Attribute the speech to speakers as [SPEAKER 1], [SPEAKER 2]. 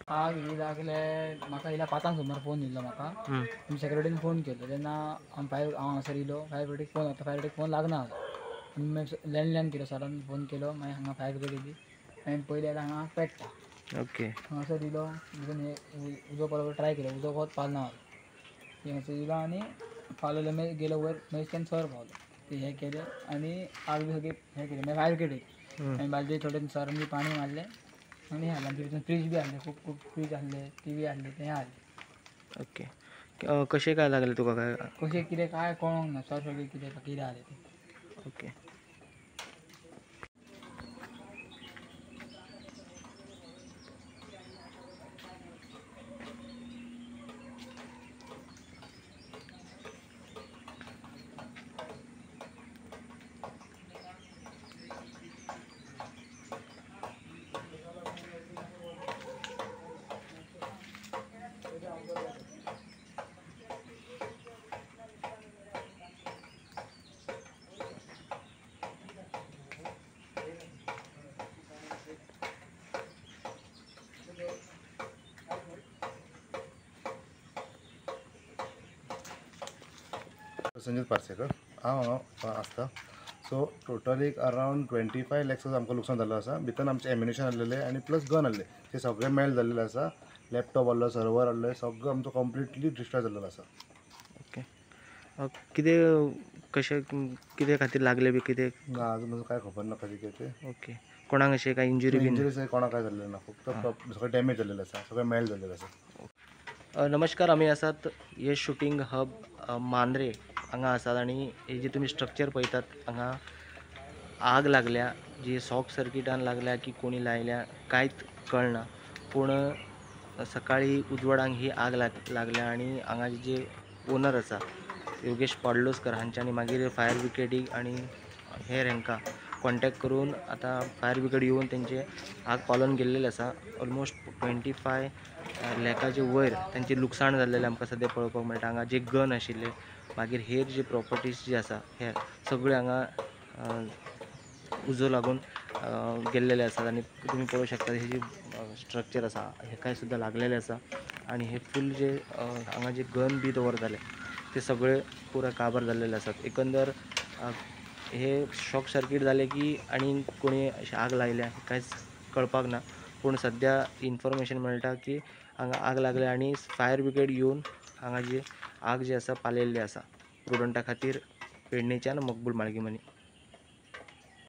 [SPEAKER 1] आग ही लागले म्हाका येयला 5 सुमार फोन येयल्लो म्हाका. सेक्रेटरीन फोन केलो तेन्ना हांव फायर हांव हांगासर येयलो. फायर ब्रिगेडीक फोन आतां फायर ब्रिगेडीक फोन लागना जालो. मागीर लँडलायन केलो, सरान फोन केलो. मागीर हांगा फायर ब्रिगेड येयली. मागीर पयलें जाल्यार हांगा पेट्टा.
[SPEAKER 2] ओके.
[SPEAKER 1] हांगासर येयलो, भितून हे उजो बरोबर ट्राय केलो, उजो कोत पालना जालो. हांगासर येयलो आनी पालवलो. मागीर गेलो वयर, मागीर तेन्ना सर पावलो. ते हे केले आनी आग बी सगळी हे केले. मागीर फायर ब्रिगेड येयली. मागीर बाजू थोडे सरांनी पाणी मारलें आनी हे आमचे भितर फ्रीज बी आहले, खूब खूब फ्रीज आहले, टीवी आहले, ते आहले.
[SPEAKER 2] ओके. कशें काय लागलें तुका काय?
[SPEAKER 1] कशें कितें काय कळोंक ना सर, सगळें कितें कितें आहलें तें.
[SPEAKER 2] ओके.
[SPEAKER 3] संजीत पार्सेकर, हांव हांगा आसता. सो टोटल एक अरावंड 25 लॅक्स आमकां लुकसाण जाल्लो आसा. भितर आमचें एम्युनेशन आहलेलें आनी प्लस गन आहलें, ते सगळें मेल्ट जाल्लेलें आसा. लॅपटॉप आहलो, सर्वर आहले, सगळें आमचो कंप्लिटली डिस्ट्रॉय जाल्लेलो आसा.
[SPEAKER 2] ओके. कितें कशें कितें खातीर लागलें बी कितें?
[SPEAKER 3] ना, अजून म्हाका कांय खबर ना कशें कितें तें.
[SPEAKER 2] ओके. कोणाक अशें कांय इंजुरी बी?
[SPEAKER 3] इंजुरी कोणाक कांय जाल्लें ना, फक्त सगळें डॅमेज जाल्लेलें आसा, सगळें मेल्ट जाल्लेलें आसा.
[SPEAKER 2] नमस्कार, आमी आसात हे शुटींग हब मांद्रे हांगा आसात आनी हे जे तुमी स्ट्रक्चर पळयतात हांगा आग लागल्या, जी शॉर्ट सर्किटान लागल्या की कोणी लायल्या कांयच कळना. पूण सकाळी उजवाडांक ही आग लागल्या आनी हांगा जे ओनर आसा योगेश पाडलोस्कर हांच्यांनी मागीर फायर ब्रिगेडीक आनी हेर हांकां कॉन्टेक्ट करून आतां फायर ब्रिगेड येवन तेंचे आग पालोवन गेल्लेले आसा. ऑलमोस्ट 25 लॅकाचे वयर तांचें लुकसाण जाल्लेलें आमकां सद्या पळोवपाक मेळटा. हांगा जे गन आशिल्ले, मागीर हेर जे प्रॉपर्टीज जे आसा हे सगळे हांगा उजो लागून गेल्लेले आसात. आनी तुमी पळोवंक शकता हे जे स्ट्रक्चर आसा हेकाय सुद्दां लागलेलें आसा. आनी हे फूल जे हांगा जे गन बी दवरताले ते सगळे पुरा काबार जाल्लेले आसात. एकंदर हे शॉर्ट सर्कीट जालें की आनी कोणी अशें आग लायल्या कांयच कळपाक ना. पूण सद्या इन्फॉर्मेशन मेळटा की हांगा आग लागल्या आनी फायर ब्रिगेड येवन हांगा जी आग जी आसा पालयल्ली आसा. प्रुडंटा खातीर पेडणेच्यान मकबूल माळगीमनी.